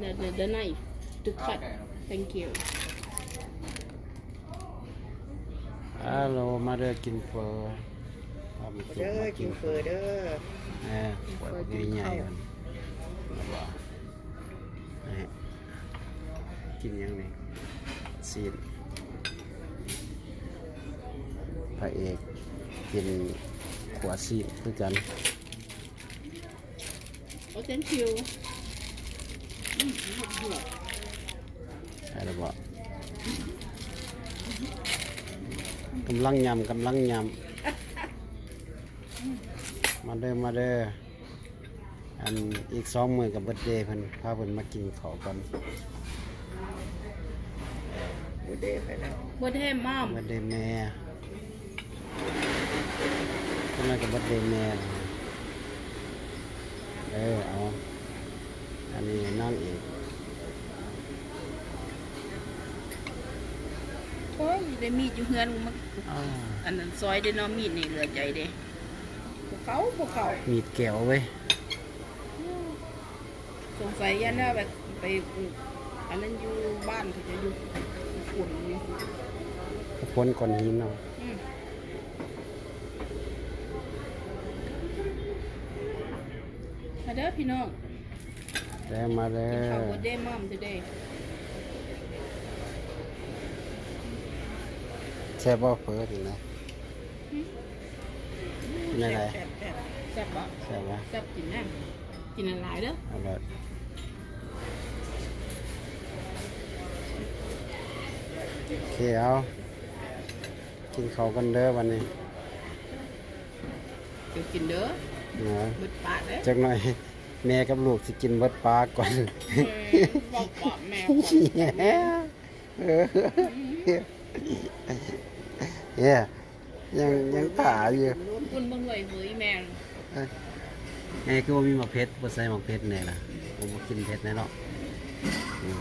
the, the, the knife to cut. Okay, okay. Thank you. ຮາໂລ ມາເດີ ກິນເຝີ. ມາເດີ ກິນເຝີເດີ. ເອີ ກິນເຝີ ກິນເຂົ້າ. ກິນຫຍັງນີ້? ຊີ້ນ. ພະເອກກິນຂົ້ວຊີ້ນຄືກັນ. ໂອ້ thank you. ອືມ ໄດ້ແລ້ວບໍ່? ກຳລັງຫຍ້ຳ ກຳລັງຫຍ້ຳ. ມາເດີ ມາເດີ. ອັນ ອີກສອງມື້ກໍເບີດເດເພິ່ນ ພາເພິ່ນມາກິນເຂົ້າກ່ອນ. ເບີດເດໃຜລະ? ເບີດເດມັມ. ເບີດເດແມ່. ຈັ່ງໃດກໍເບີດເດແມ່. ເອີ ເອົາ ອັນນີ້ນາງເອກ. ໂອ້ຍ ໄດ້ມີດຢູ່ເຮືອນ ມັນ ອ່າ ອັນນັ້ນຊອຍເດ້ເນາະ ມີດນີ້ເຫຼືອໃຈເດ້. ບໍ່ເຂົ້າ ບໍ່ເຂົ້າ ມີດແກ້ວເວີຍ. ສົງໄສຢ້ານວ່າໄປ ໄປ ອັນນັ້ນຢູ່ບ້ານເຂົາເຈົ້າຢູ່ ຝົນ ຝົນກ້ອນຫີນເນາະ. ອືມ ມາເດີພີ່ນ້ອງ ເດີ ມາເດີ. ກິນເຂົ້າເບີດເດມັມ today. ແຊບບໍ່ເຝີນີ້ນະ? ຫຶ? ເປັນຈັ່ງໃດ? ແຊບ ແຊບ ແຊບ ແຊບບໍ່? ແຊບບໍ່? ແຊບ ກິນນະ ກິນຫຼາຍໆເດີ. ເອົາເລີຍ. ໂອເຄ ເອົາ ກິນເຂົ້າກັນເດີບັດນີ້. ເຈົ້າກິນເດີ. ເອີ ເບິດປາກເດີ. ຈັກໜ່ອຍແມ່ກັບລູກຊິກິນເບິດປາກກ່ອນ. ເອີ ເວົ້າປາກແມ່ກ່ອນ. ເອີ ເອີ ຍັງ ຍັງຖ້າຢູ່. ຄຸນເບິ່ງເວີຍ ເວີຍແມ່. ເອີ ແມ່ຄືບໍ່ມີໝາກເຜັດ ບໍ່ໃສ່ໝາກເຜັດແດ່ລະ. ບໍ່ ບໍ່ກິນເຜັດແດ່ເນາະ. ອືມ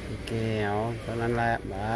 ໂອເຄ ເອົາ ເທົ່ານັ້ນລະ ບາຍ.